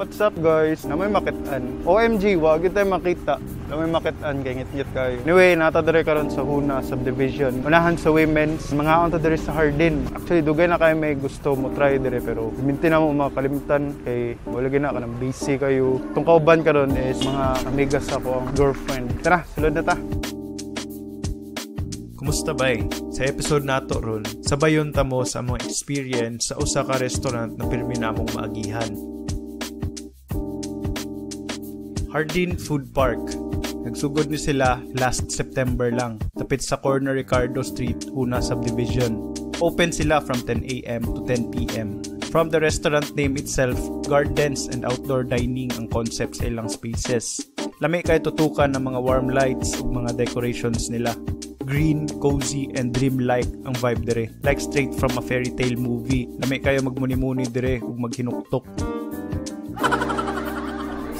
What's up, guys? Na may makitaan. OMG, wag tayo makita. Na may makitaan kay ngit-ngit kayo. Anyway, nata diri karon sa Huna Subdivision. Unahan sa women's, mga ta diri sa Hardin. Actually, dugay na kayo may gusto mo try diri pero minti na mo makalimtan kay wala gina ka nang busy kayo. Tung kauban karon is mga amigas ako ang girlfriend. Tara, sulod na ta. Kumusta bay? Sa episode nato ron, sabayon ta mo sa among experience sa usa ka restaurant na pirmi namong maagihan. Hardin Food Park. Nagsugod ni sila last September lang, tapit sa corner Ricardo Street, Huna Subdivision. Open sila from 10 a.m. to 10 p.m. From the restaurant name itself, gardens and outdoor dining ang concept sa ilang spaces. Lami kay tutukan ng mga warm lights ug mga decorations nila. Green, cozy, and dreamlike ang vibe dire. Like straight from a fairy tale movie. Lami kayo magmuni-muni dire ug maghinuktok.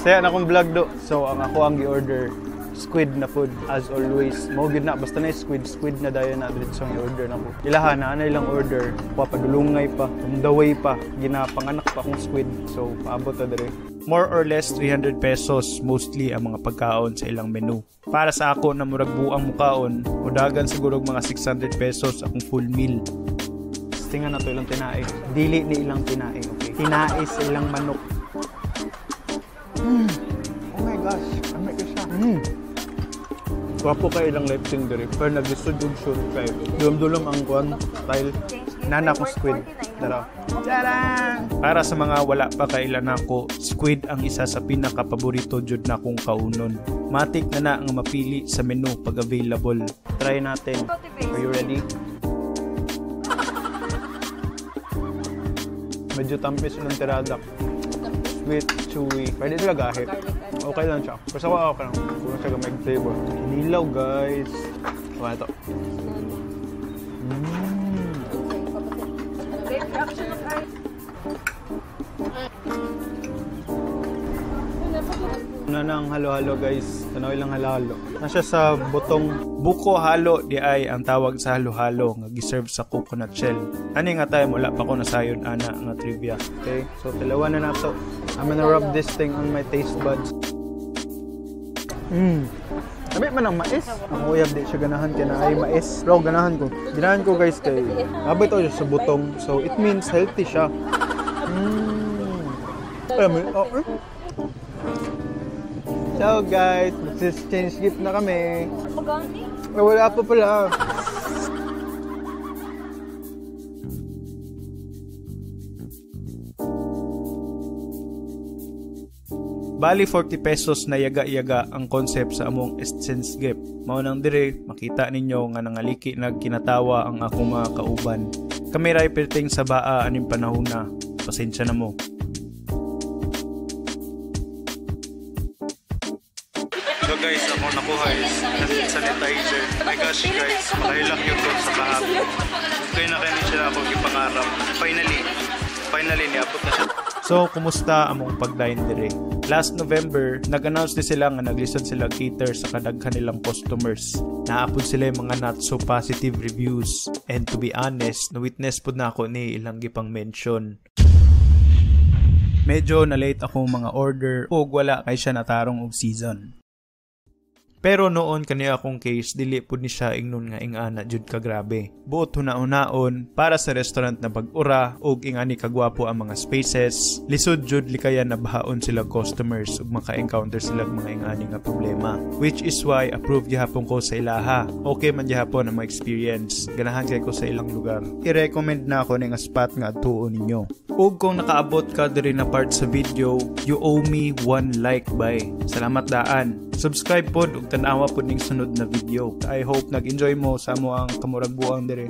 Saya na akong vlog do. So, ang ako ang gi-order, squid na food as always. Mao gyud na basta na squid, squid na dayon na diretso ang i-order nako. Ilaha na ana ilang order, pa padulungay pa, daway pa, ginapanganak pa akong squid. So, paabot ta dire. More or less 300 pesos mostly ang mga pagkaon sa ilang menu. Para sa ako na murag buang mukaon, mudagan siguro og mga 600 pesos akong full meal. Tingnan na to ilang tinae. Dili ni ilang tinae, okay? Tinae sa ilang manok. Oh my gosh, amay ko siya. Gwapo kay ilang live sing diri, pero naglisod jud sure kay. Dulom-dulom ang kuan style. Nana akong squid. Tara. Tara! Para sa mga wala pa kailan nako, squid ang isa sa pinakapaborito jud na akong kaunon. Matik na na ang mapili sa menu pag available. Try natin. Are you ready? Medyo tampis ng tirada. Sweet, chewy. Pwede sila gahi. Okay lang siya. Pero sa okay lang. Kulang siya gamay flavor. Nilaw, guys. Okay ito. Una na ang halo-halo, guys. Tanaw ilang halo-halo. Nasa sa butong. Buko halo di ay ang tawag sa halo-halo nga giserve sa coconut shell. Ani nga time wala pa ko nasayon ana nga trivia. Okay, so tilawan na nato. I'm gonna rub this thing on my taste buds. Dami man ang mais. Ang uyab di siya ganahan kay naay mais. Pero ganahan ko. Ganahan ko, guys, kay abay to siya sa butong. So it means healthy siya. Oh. So guys, mag-exchange gift na kami. Eh, wala pa pala. Bali 40 pesos na yaga-yaga ang concept sa among exchange gift. Mao nang dire, makita ninyo nga nangaliki nagkinatawa ang akong mga kauban. Kami ray perting sa baa aning panahon na. Pasensya na mo. So guys, ako nakuha is hand sanitizer. My gosh guys, makahilak yun doon sa kahapon. Okay na kayo siya ako gipangarap. Finally, niabot na siya. So, kumusta among pag-dine dire? Last November, nag-announce ni sila nga naglisod sila cater sa kadaghan nilang customers. Naapod sila yung mga not so positive reviews. And to be honest, na-witness pod na ako ni ilang gipang mention. Medyo na-late akong mga order ug wala kay siya natarong og season. Pero noon kani akong case, dili pud ni siya ingnon nga ingana jud ka grabe. Buot huna-hunaon para sa restaurant na pag-ura og ingani kagwapo ang mga spaces, lisod jud likayan na bahaon sila customers ug maka-encounter sila og mga ingani nga problema. Which is why approve gihapon ko sa ilaha. Okay man gihapon ang mga experience. Ganahan kay ko sa ilang lugar. I-recommend na ako ning spot nga adtuon ninyo. Ug kung nakaabot ka diri na part sa video, you owe me one like bye. Salamat daan. Subscribe pod ug tan-awa pod ning sunod na video. I hope nag-enjoy mo sa mo ang kamurag buang dire.